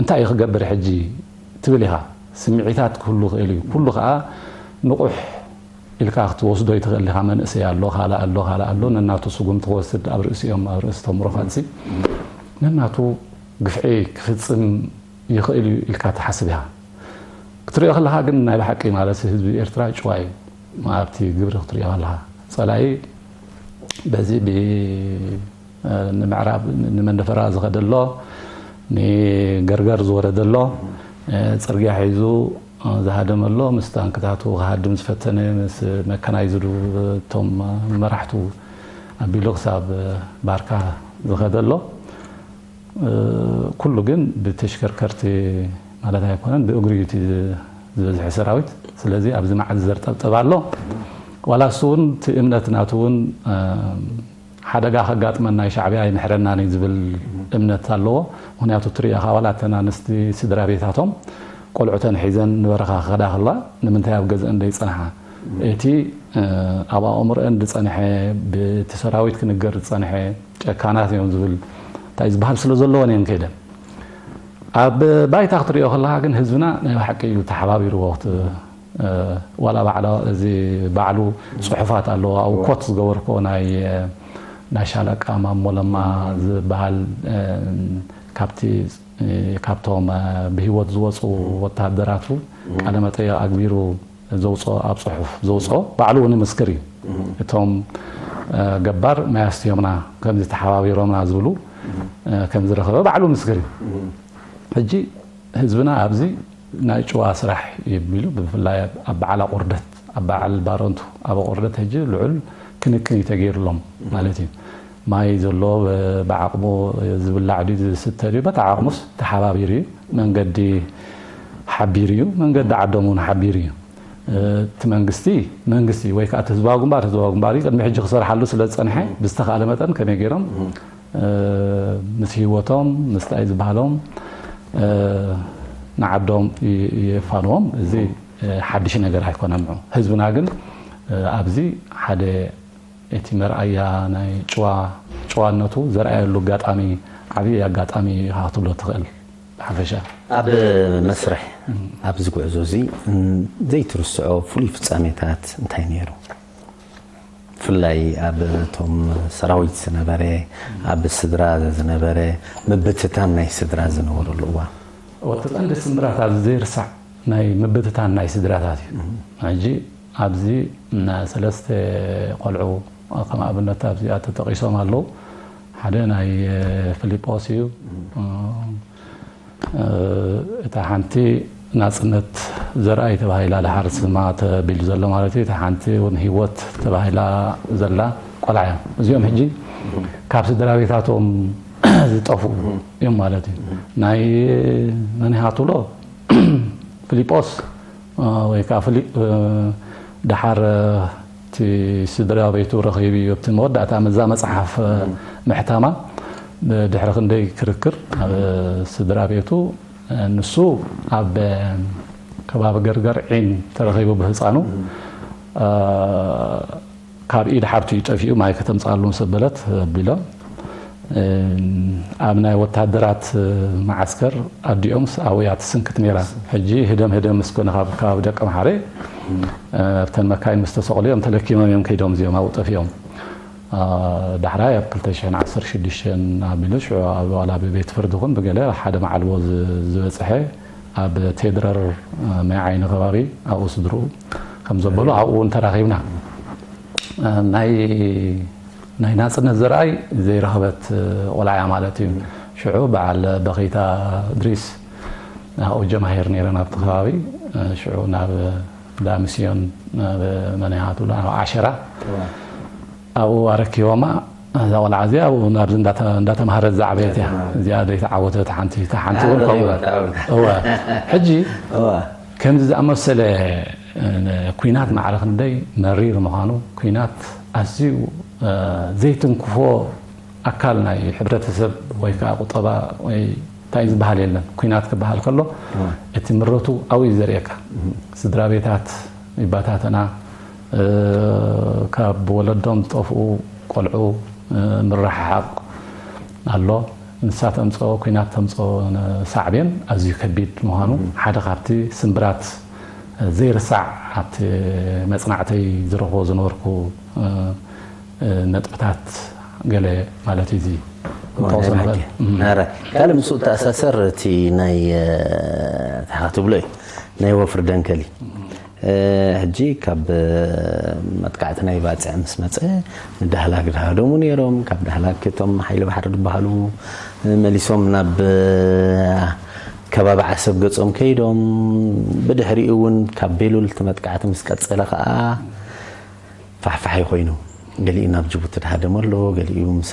እንታይ እዩ ክገብር ሕጂ ትብል ኢኻ። ስምዒታት ክህሉ ይኽእል እዩ። ኩሉ ከኣ ንቑሕ ኢልካ ክትወስዶ ይትኽእል ኢኻ። መንእሰይ ኣሎ፣ ካልእ ኣሎ፣ ካልእ ኣሎ፣ ነናቱ ስጉምቲ ክወስድ ኣብ ርእሲኦም፣ ኣብ ርእሲ እቶም ምሩኻትሲ ነናቱ ግፍዒ ክፍጽም ይኽእል እዩ ኢልካ ትሓስብ ኢኻ። ክትሪኦ ከለኻ ግን ናይ ብሓቂ ማለት ህዝቢ ኤርትራ ጭዋ እዩ። ኣብቲ ግብሪ ክትሪኦ ከለኻ ጸላኢ በዚ ብ-፣ ንምዕራብ ንመንደፈራ ዝኸደ ኣሎ፣ ንገርገር ዝወረደ ኣሎ፣ ጽርግያ ሒዙ ዝሃደመ ኣሎ፣ ምስ ታንክታቱ ክሃድም ዝፈተነ፣ ምስ መካናይዝዱ እቶም መራሕቱ ኣቢሉ ክሳብ ባርካ ዝኸደ ኣሎ። እ፣ ኩሉ ግን ብተሽከርከርቲ ማለት ኣይኮነን፣ ብእግሪ እዩ እቲ ዝበዝሐ ሰራዊት። ስለዚ ኣብዚ መዓት ዘርጠብጠብ ኣሎ። ዋላ እሱ እውን እቲ እምነት ናቱ እውን፣ እ፣ ሓደጋ ከጋጥመና እዩ፣ ሻዕብያ ኣይምሕረናን እዩ ዝብል እምነት ኣለዎ። ምኽንያቱ ትሪኦ ኢኻ፣ ዋላ እተን ኣንስቲ ስድራ ቤታቶም ቆልዑተን ሒዘን ንበረኻ ክኸዳ ከለዋ ንምንታይ ኣብ ገዝአን ዘይጸንሓ? እቲ፣ እ፣ ኣብ ኣእምሮአን ዝጸንሐ፣ ብቲ ሰራዊት ክንገር ዝጸንሐ ጨካናት እዮም ዝብል እንታይ ዝበሃል ስለ ዘለወን እየን ከይደን። ኣብ ባይታ ክትሪኦ ከለኻ ግን ህዝብና ናይ ብሓቂ እዩ ተሓባቢርዎ። ክት-፣ እ፣ ዋላ ባዕላ፣ እዚ ባዕሉ ጽሑፋት ኣለዎ። ኣብኡ ኮት ዝገበርክዎ ናይ፣ እ፣ ናይ ሻለቃ ማሞ ለማ ዝበሃል፣ እ፣ ካብቲ፣ እ፣ ካብቶም፣ እ፣ ብህይወት ዝወጹ ወተሃደራቱ ቃለ መጠይቕ ኣግቢሩ ዘውፅኦ፣ ኣብ ፅሑፍ ዘውፅኦ ባዕሉ እውን ይምስክር እዩ። እቶም፣ እ፣ ገባር ማይ ኣስትዮምና፣ ከምዚ ተሓባቢሮምና ዝብሉ፣ እ፣ ከም ዝረኸበ ባዕሉ ምስክር እዩ። ሕጂ ህዝብና ኣብዚ ናይ ጭዋ ስራሕ እዩ ቢሉ፣ ብፍላይ ኣብ በዓል ኣቑርደት፣ ኣብ በዓል ባረንቱ ኣብ ኣቑርደት ሕጂ ልዑል ክንክን እዩ ተገይሩሎም ማለት እዩ። ማይ ዘሎ ብዓቕሙ ዝብላዕ ድዩ ዝስተ ድዩ በታ ዓቕሙስ ተሓባቢሩ እዩ። መንገዲ ሓቢሩ እዩ። መንገዲ ዓዶም እውን ሓቢሩ እዩ። እቲ መንግስቲ መንግስቲ ወይ ከዓ እቲ ህዝባዊ ግንባር ህዝባዊ ግንባር እዩ። ቅድሚ ሕጂ ክሰርሓሉ ስለ ዝፀንሐ ብዝተኻእለ መጠን ከመይ ገይሮም ምስ ህይወቶም ምስታይ ዝበሃሎም ንዓዶም የፋንዎም። እዚ ሓድሽ ነገር ኣይኮነን። ንዑ ህዝብና ግን ኣብዚ ሓደ እቲ መርኣያ ናይ ጭዋ ጭዋነቱ ዘርኣየሉ ኣጋጣሚ ዓብዪ ኣጋጣሚ ኢኻ ክትብሎ ትኽእል። ብሓፈሻ ኣብ መስርሕ ኣብዚ ጉዕዞ እዚ ዘይትርስዖ ፍሉይ ፍጻሜታት እንታይ ነይሩ? ብፍላይ ኣብ እቶም ሰራዊት ዝነበረ ኣብ ስድራ ዝነበረ ምብትታን ናይ ስድራ ዝነበረሉ እዋን። እቲ ቀንዲ ስምብራት ኣብዚ ዘይርሳዕ ናይ ምብትታን ናይ ስድራታት እዩ። ሕጂ ኣብዚ ሰለስተ ቆልዑ ከም ኣብነት ኣብዚኣ ተጠቒሶም ኣለዉ። ሓደ ናይ ፊሊጶስ እዩ። እታ ሓንቲ ናጽነት ዘርኣይ ተባሂላ ድሓር ስማ ተቢሉ ዘሎ ማለት እዩ። እታ ሓንቲ እውን ህይወት ተባሂላ ዘላ ቆልዓ እዮም። እዚኦም ሕጂ ካብ ስድራ ቤታቶም ዝጠፍኡ እዮም ማለት እዩ። ናይ መን ኢኻ ትብሎ ፊሊጶስ ወይ ከዓ ፍሊ ድሓር እቲ ስድራ ቤቱ ረኺቡ እዩ ኣብቲ መወዳእታ መዛ መፅሓፍ ምሕታማ ድሕሪ ክንደይ ክርክር ኣብ ስድራ ቤቱ ንሱ ኣብ ከባቢ ገርገር ዒን ተረኺቡ ብህፃኑ ካብ ኢድ ሓብቱ እዩ ጠፊኡ ማይ ከተምፅኣሉ ምስ ኣበለት ኣቢሎም ኣብ ናይ ወታደራት መዓስከር ኣዲኦምስ ኣብኡ እያ ትስንክት ነይራ። ሕጂ ህደም ህደም ምስ ኮነ ካብ ከባቢ ደቀምሓረ ኣብተን መካይን ምስ ተሰቕሉ እዮም ተለኪሞም እዮም ከይዶም እዚኦም ኣብኡ ጠፊኦም። ዳሕራይ ኣብ ክልተ ሽሕን ዓሰርተ ሽዱሽተን ኣቢሉ ሽዑ ኣብ ዋላ ብቤት ፍርዲ ኹን ብገለ ሓደ መዓልቦ ዝበፅሐ ኣብ ቴድረር ማይ ዓይኒ ከባቢ ኣብኡ ስድርኡ ከም ዘበሉ ኣብኡ እውን ተራኺብና። ናይ ናይ ናጽነት ዘርኣይ ዘይረኸበት ቆልዓ እያ ማለት እዩ። ሽዑ በዓል በኺታ እድሪስ ኣብኡ ጀማሂር ነይረን ኣብቲ ከባቢ ሽዑ ናብ ዳምስዮን ናብ መን ኢኻ ትብሎ ናብ ዓሸራ ኣብኡ ኣረኪቦማ እዛ ቆልዓ እዚኣ ኣብኡ ናብዚ እንዳተማሃረት ዝዓበየት እያ። እዚኣ ዘይተዓወተት ሓንቲ እታ ሓንቲ እውን ከምኡ እወ ሕጂ ከምዚ ዝኣመሰለ ኩናት ማዕረ ክንደይ መሪር ምዃኑ ኩናት ኣዝዩ ዘይትንክፎ ኣካል ናይ ሕብረተሰብ ወይ ከዓ ቁጠባ ወይ እንታይ ዝበሃል የለን። ኩናት ክበሃል ከሎ እቲ ምረቱ ኣብኡ እዩ ዘርእየካ። ስድራ ቤታት ይባታተና፣ ካብ ወለዶም ዝጠፍኡ ቆልዑ ምርሕሓቕ ኣሎ። ንሳ ተምፅኦ ኩናት ተምፅኦ ሳዕቤን ኣዝዩ ከቢድ ምዃኑ ሓደ ካብቲ ስምብራት ዘይርሳዕ ኣብቲ መፅናዕተይ ዝረኽቦ ዝነበርኩ ነጥብታት ገለ ማለት እዩ። እዚ ክንጠቕሶ ንኽእል። ካልእ ምስኡ ተኣሳሰር እቲ ናይ ተሓትብሎ እዩ ናይ ወፍሪ ደንከሊ ሕጂ ካብ መጥቃዕቲ ናይ ባፅዕ ምስ መፀ ንዳህላክ ድሃደሙ ነይሮም። ካብ ዳህላክ እቶም ሓይሊ ባሕሪ ዝበሃሉ መሊሶም ናብ ከባቢ ዓሰብ ገፆም ከይዶም። ብድሕሪኡ እውን ካብ ቤሉል እቲ መጥቃዕቲ ምስ ቀፀለ ከዓ ፋሕፋሕ ኮይኑ ገሊኡ ናብ ጅቡቲ ድሃደመ ኣሎ፣ ገሊኡ ምስ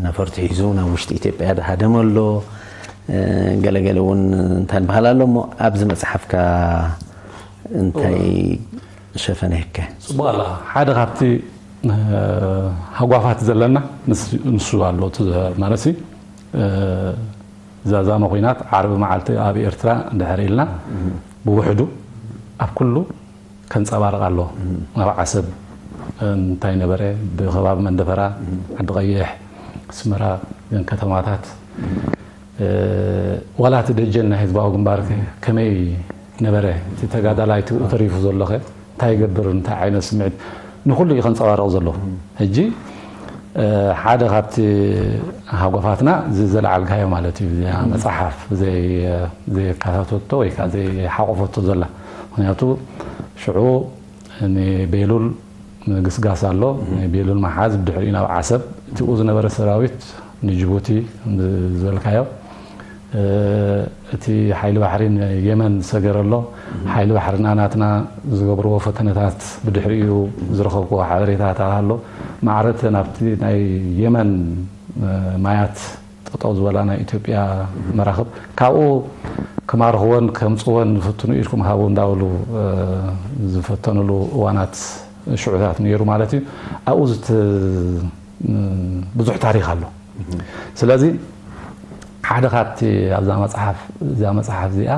ነፈርቱ ሒዙ ናብ ውሽጢ ኢትዮጵያ ድሃደመ ኣሎ። ገለገለ እውን እንታይ ንበሃል ኣሎ እሞ ኣብዚ መፅሓፍካ እንታይ ሸፈነ ይከ? ፅቡቅ ኣላ። ሓደ ካብቲ ሃጓፋት ዘለና ንሱ ኣሎ ማለት ዛዛመ ኩናት ዓርቢ መዓልቲ ኣብ ኤርትራ ድሕር ኢልና ብውሕዱ ኣብ ኩሉ ከንፀባርቕ ኣለዎ። ኣብ ዓሰብ እንታይ ነበረ፣ ብከባቢ መንደፈራ፣ ዓዲ ቀይሕ፣ ኣስመራ፣ እዘን ከተማታት ዋላ እቲ ደጀን ናይ ህዝባዊ ግንባር ከ ከመይ ነበረ? እቲ ተጋዳላይ እቲ ተሪፉ ዘሎ ከ እንታይ ይገብር? እንታይ ዓይነት ስምዒት? ንኹሉ እዩ ከንጸባርቕ ዘሎ። ሕጂ ሓደ ካብቲ ሃጎፋትና እዚ ዘለዓልካዮ ማለት እዩ። እዚኣ መጽሓፍ ዘይ- ዘየካታተቶ ወይ ከዓ ዘይሓቆፈቶ ዘላ። ምክንያቱ ሽዑ ንቤሉል ምግስጋስ ኣሎ። ናይ ቤሉል መሓዝ ብድሕሪኡ ናብ ዓሰብ እቲ ዝነበረ ሰራዊት ንጅቡቲ ዝበልካዮ እቲ ሓይሊ ባሕሪ ንየመን ዝሰገረ ኣሎ። ሓይሊ ባሕርና ናትና ዝገብርዎ ፈተነታት ብድሕሪኡ ዝረኸብክዎ ሓበሬታታት ኣሎ። ማዕረተ ናብቲ ናይ የመን ማያት ጠጠው ዝበላ ናይ ኢትዮጵያ መራኽብ ካብኡ ክማርኽወን ከምፅወን ዝፍትኑ ኢድኩም ሃቡ እንዳበሉ ዝፈተኑሉ እዋናት ሽዑታት ነይሩ ማለት እዩ። ኣብኡ ብዙሕ ታሪክ ኣሎ። ስለዚ ሓደ ካብቲ ኣብዛ መፅሓፍ እዚኣ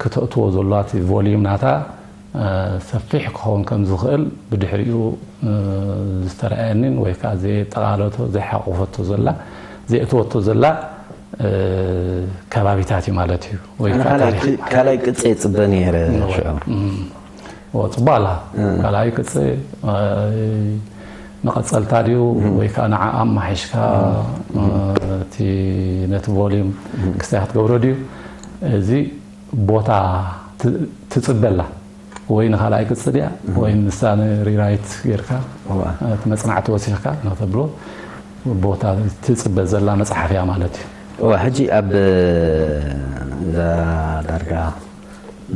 ክትእትዎ ዘለዋ እቲ volume ናታ ሰፊሕ ክኸውን ከም ዝኽእል ብድሕሪኡ ዝተረኣየኒን ወይ ከዓ ዘየጠቓለቶ ዘይሓቆፈቶ ዘላ ዘየእትወቶ ዘላ ከባቢታት እዩ ማለት እዩ። ወይ ከዓ ታሪክ ካልኣይ ቅጽ የጽበ ነይረ ሽዑ። ጽቡቅ ኣላ። ካልኣይ ቅጽ መቐጸልታ ድዩ ወይ ከዓ ንዓ ኣማሒሽካ እቲ ነቲ volume ክስታይ ክትገብሮ ድዩ? እዚ ቦታ ትጽበላ ወይ ንኻልኣይ ቅጽ ድያ ወይ ንሳ ንሪራይት ጌርካ እቲ መጽናዕቲ ወሲኽካ ንክተብሎ ቦታ ትጽበ ዘላ መጽሓፍ እያ ማለት እዩ። እዋ ሕጂ ኣብ እዛ ዳርጋ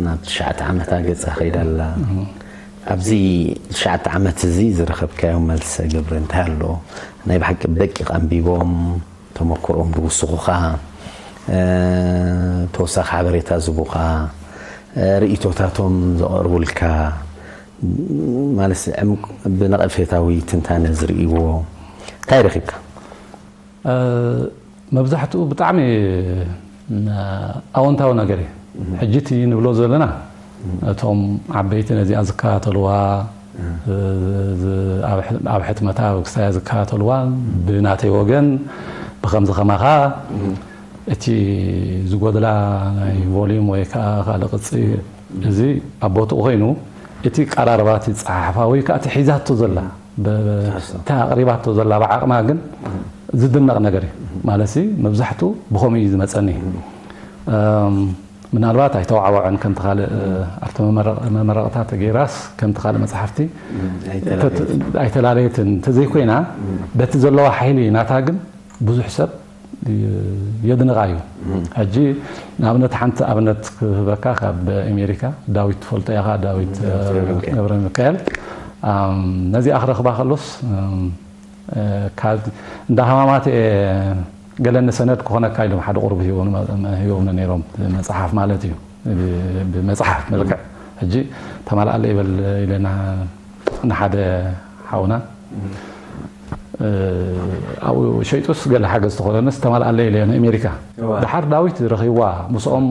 ናብ ትሽዓተ ዓመታ ገጻ ከይዳ ኣላ። ኣብዚ ትሽዓተ ዓመት እዚ ዝረኸብካዮ መልሰ ግብሪ እንታይ ኣሎ? ናይ ብሓቂ ደቂቕ ኣንቢቦም ተመክሮኦም ዝውስኹኻ ተወሳኺ ሓበሬታ ዝቡኻ ርእይቶታቶም ዘቐርቡልካ ማለት ብነቐፌታዊ ትንታነ ዝርእይዎ እንታይ ረኺብካ? መብዛሕትኡ ብጣዕሚ ኣወንታዊ ነገር እዩ። ሕጂ እቲ ንብሎ ዘለና እቶም ዓበይቲ ነዚኣ ዝከታተልዋ ኣብ ሕትመታ ክሳያ ዝከታተልዋ ብናተይ ወገን ብከምዚ ከማኻ እቲ ዝጎድላ ናይ volume ወይ ከዓ ካልእ ቅፂ እዚ ኣብ ቦትኡ ኮይኑ እቲ ቀራርባ እቲ ፀሓሕፋ ወይ ከዓ እቲ ሒዛቶ ዘላ እታ ኣቕሪባቶ ዘላ ብዓቕማ ግን ዝድነቕ ነገር እዩ። ማለት መብዛሕትኡ ብኸምኡ እዩ ዝመፀኒ። ምናልባት ኣይተዋዕወዐን ከምቲ ካልእ ኣብቲ መመረቕታ ተገይራስ ከምቲ ካልእ መፅሓፍቲ ኣይተላለየትን እንተዘይኮይና በቲ ዘለዋ ሓይሊ ናታ ግን ብዙሕ ሰብ የድንቓ እዩ። ሕጂ ንኣብነት ሓንቲ ኣብነት ክህበካ ካብ ኣሜሪካ ዳዊት ትፈልጦ ኢኻ፣ ዳዊት ገብረ ሚካኤል ነዚኣ ክረኽባ ከሎስ እንዳ ሃማማት ገለ ንሰነድ ክኾነካ ኢሎም ሓደ ቁሩብ ሂቦምኒ ነይሮም መፅሓፍ ማለት እዩ። ብመፅሓፍ መልክዕ ሕጂ ተማልኣለ ይበል ኢለና ንሓደ ሓውና ኣብኡ ሸይጡስ ገለ ሓገዝ ተኾነንስ ተማልኣለ ኢለ ንኣሜሪካ። ድሓር ዳዊት ረኺብዋ ምስኦም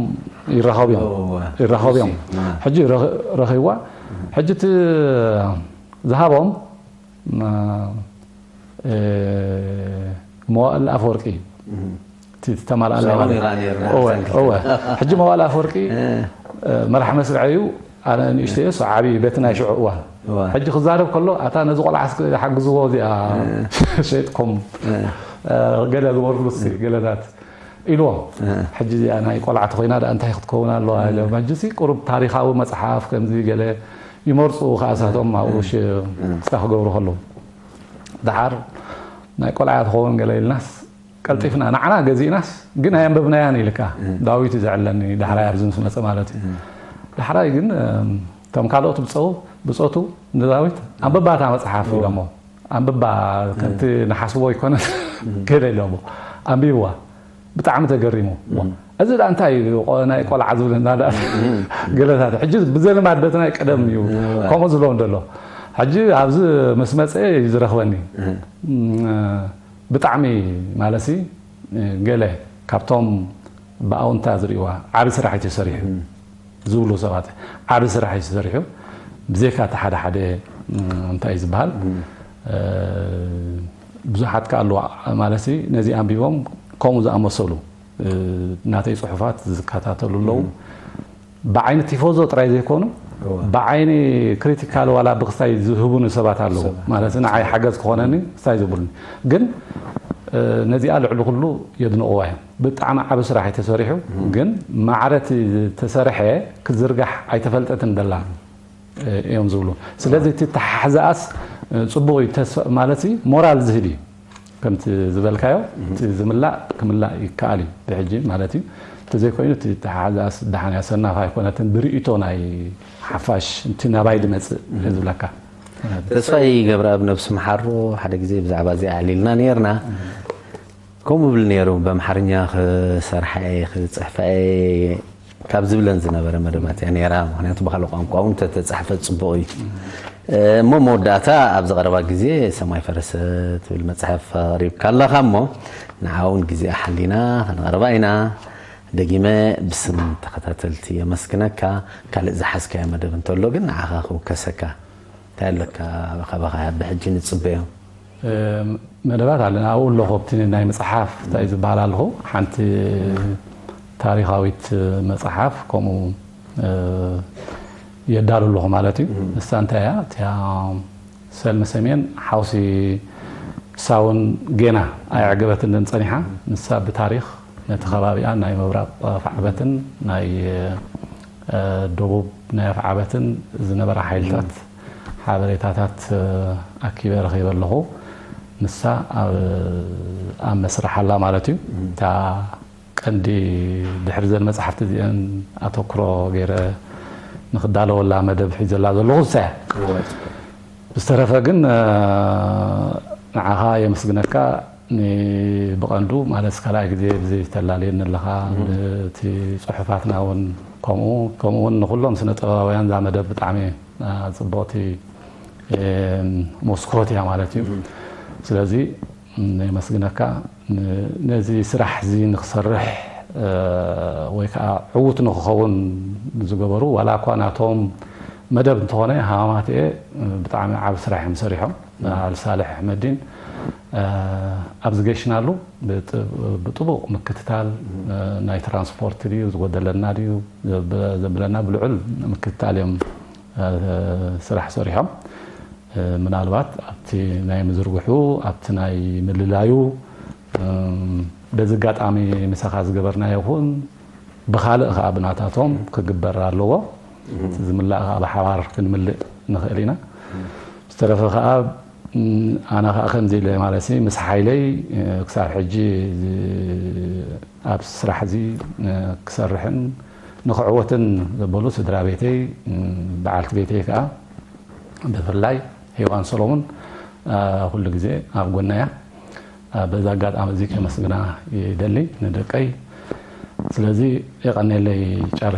ይራኸቡ እዮም ይራኸቡ እዮም። ሕጂ ረኺብዋ ሕጂ እቲ ዝሃቦም መዋእል ኣፈወርቂ እዩ። እቲ ዝተማልኣለ ማለት እዩ። እወ፣ እወ። ሕጂ መዋእል ኣፈወርቂ መራሕ መስርዐ እዩ። ኣነ ንእሽተይ እሱ ዓብዪ በቲ ናይ ሽዑ እዋን ሕጂ ክዛረብ ከሎ ኣታ ነዚ ቆልዓ እስኪ ሓግዝዎ እዚኣ ሸይጥኩም ገለ ግበርሉ እስኪ ገለታት ኢልዎም። ሕጂ እዚኣ ናይ ቆልዓ ተኾይና ደኣ እንታይ ክትከውን ኣለዋ ኢሎም። ሕጂ ቁሩብ ታሪኻዊ መፅሓፍ ከምዚ ገለ ይመርፁ ከኣ እሳቶም ኣብኡ ሽጣ ክገብሩ ከለዉ ደሓር ናይ ቆልዓ ትኸውን ገለ ኢልናስ ቀልጢፍና ንዓና ገዚእናስ ግን ኣየንበብናያን ኢልካ ዳዊት እዩ ዘዕለኒ ዳሕራይ ኣብዚ ምስ መፀ ማለት እዩ። ዳሕራይ ግን እቶም ካልኦት ብፀው ብፆቱ ንዳዊት ኣንብባ እታ መፅሓፍ ኢሎሞ ኣንብባ ከምቲ ንሓስቦ ኣይኮነን ገለ ኢሎሞ ኣንቢብዋ ብጣዕሚ ተገሪሙ እዚ ዳ እንታይ እዩ ናይ ቆልዓ ዝብልና ዳ ገለታት ሕጂ ብዘልማድ በቲ ናይ ቀደም እዩ ከምኡ ዝብሎ እንደሎ ሕጂ ኣብዚ ምስ መፀ እዩ ዝረኽበኒ ብጣዕሚ ማለሲ ገለ ካብቶም ብኣውንታ ዝርእዋ ዓቢ ስራሕ እዩ ተሰሪሑ ዝብሉ ሰባት ዓቢ ስራሕ እዩ ተሰሪሑ ብዘይካ እቲ ሓደ ሓደ እንታይ እዩ ዝበሃል ብዙሓት ከ ኣለዋ ማለት ነዚ ኣንቢቦም ከምኡ ዝኣመሰሉ ናተይ ፅሑፋት ዝከታተሉ ኣለዉ ብዓይኒ ቲፎዞ ጥራይ ዘይኮኑ ብዓይኒ ክሪቲካል ዋላ ብክስታይ ዝህቡኒ ሰባት ኣለዉ ማለት ንዓይ ሓገዝ ክኾነኒ ክስታይ ዝብሉኒ ግን ነዚኣ ልዕሊ ኩሉ የድንቕዋ እዮም ብጣዕሚ ዓብ ስራሕ ተሰሪሑ ግን ማዕረ እቲ ዝተሰርሐ ክዝርጋሕ ኣይተፈልጠትን ደላ እዮም ዝብሉ ስለዚ እቲ ተሓሕዛኣስ ፅቡቕ እዩ ማለት ሞራል ዝህብ እዩ ከምቲ ዝበልካዮ እቲ ዝምላእ ክምላእ ይከኣል እዩ ብሕጂ ማለት እዩ እንተዘይኮይኑ እቲ ተሓሕዛኣስ ደሓን እያ ሰናፍ ኣይኮነትን ብርእይቶ ናይ ሓፋሽ እቲ ናባይ ድመፅእ ዝብለካ ተስፋይ ገብረኣብ ነብሱ መሓሮ ሓደ ግዜ ብዛዕባ እዚኣ ኣዕሊልና ነይርና። ከምኡ ብል ነይሩ፣ በምሓርኛ ክሰርሓ እየ፣ ክጽሕፋ እየ ካብ ዝብለን ዝነበረ መደባት እያ ነይራ። ምኽንያቱ ብኻልእ ቋንቋ እውን ተተጻሕፈ ጽቡቕ እዩ። እሞ መወዳእታ ኣብዚ ቀረባ ግዜ ሰማይ ፈረሰ ትብል መጽሓፍ ኣቕሪብካ ኣለኻ እሞ ንዓ እውን ግዜ ሓሊና ከነቕርባ ኢና። ደጊመ ብስም ተኸታተልቲ የመስግነካ። ካልእ ዝሓዝካዮ መደብ እንተሎ ግን ንዓኻ ክውከሰካ። እንታይ ኣለካ ካባኻ ብሕጂ ንጽበዮ? መደባት ኣለና ኣብኡ ኣለኹ ኣብቲ ናይ መጽሓፍ እንታይ ዝበሃል ኣለኹ ሓንቲ ታሪኻዊት መጽሓፍ ከምኡ የዳሉ ኣለኹ ማለት እዩ። ንሳ እንታይ እያ እቲያ ሰልሚ ሰሜን ሓውሲ ሳውን ጌና ኣየዕገበትንን ጸኒሓ። ንሳ ብታሪኽ ነቲ ከባቢኣ ናይ ምብራቕ ኣፍዓበትን ናይ ደቡብ ናይ ኣፍዓበትን ዝነበራ ሓይልታት ሓበሬታታት ኣኪበ ረኺበ ኣለኹ። ንሳ ኣብ ኣብ መስርሕ ኣላ ማለት እዩ። እታ ቀንዲ ድሕሪ ዘን መጽሓፍቲ እዚአን ኣተኩሮ ገይረ ንክዳለወላ መደብ ሒዘላ ዘለኹ ንሳ እያ። ብዝተረፈ ግን ንዓኻ የመስግነካ። ብቐንዱ ማለት ካልኣይ ግዜ ብዚ ተላልየኒ ኣለኻ እቲ ጽሑፋትና እውን ከምኡ ከምኡ እውን ንኩሎም ስነ ጥበባውያን እዛ መደብ ብጣዕሚ ጽቡቕቲ መስኮት እያ ማለት እዩ። ስለዚ የመስግነካ። ነዚ ስራሕ እዚ ንክሰርሕ ወይ ከዓ ዕዉት ንክኸውን ዝገበሩ ዋላ እኳ ናቶም መደብ እንተኾነ ሃማማትኤ ብጣዕሚ ዓብ ስራሕ እዮም ሰሪሖም። ኣል ሳልሕ ኣሕመዲን ኣብዚ ገሽናሉ ብጥቡቕ ምክትታል ናይ ትራንስፖርት ድዩ ዝጎደለና ድዩ ዘብለና ብልዑል ምክትታል እዮም ስራሕ ሰሪሖም። ምናልባት ኣብቲ ናይ ምዝርግሑ ኣብቲ ናይ ምልላዩ በዚ ኣጋጣሚ ምሳኻ ዝገበርናዮ ይኹን ብኻልእ ከዓ ብናታቶም ክግበር ኣለዎ። ዝምላእ ከዓ ብሓባር ክንምልእ ንኽእል ኢና። ዝተረፈ ከዓ ኣነ ከዓ ከምዚ ኢለ ማለት ምስ ሓይለይ ክሳብ ሕጂ ኣብ ስራሕ እዚ ክሰርሕን ንክዕወትን ዘበሉ ስድራ ቤተይ በዓልቲ ቤተይ ከዓ ብፍላይ ሄዋን ሰሎሙን ኩሉ ግዜ ኣብ ጎና እያ። በዛ ኣጋጣሚ እዚ ከመስግና ይደሊ ንደቀይ። ስለዚ የቐኔለይ ጫረ።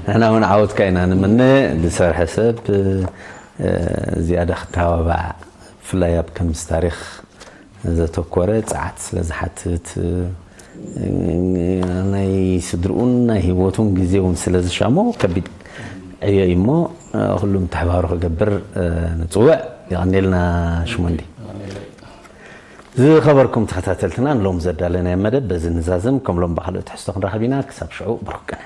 ንሕና እውን ዓወትካ ኢና ንምነ። ዝሰርሐ ሰብ ዝያዳ ክተባባዕ ብፍላይ ኣብ ከምዚ ታሪኽ ዘተኮረ ጸዓት ስለ ዝሓትት ናይ ስድርኡን ናይ ህይወቱን ግዜ እውን ስለ ዝሻሞ ከቢድ ዕዮ እዩ እሞ ኩሉ ምትሕባሩ ክገብር ንፅውዕ። የቐኔልና ሽሞንዲ። ዝኸበርኩም ተኸታተልትና ንሎም ዘዳለናዮ መደብ በዚ ንዛዝም። ከም ሎም ብካልኦ ትሕዝቶ ክንራኸብ ኢና። ክሳብ ሽዑ ብሩክ ቅነ።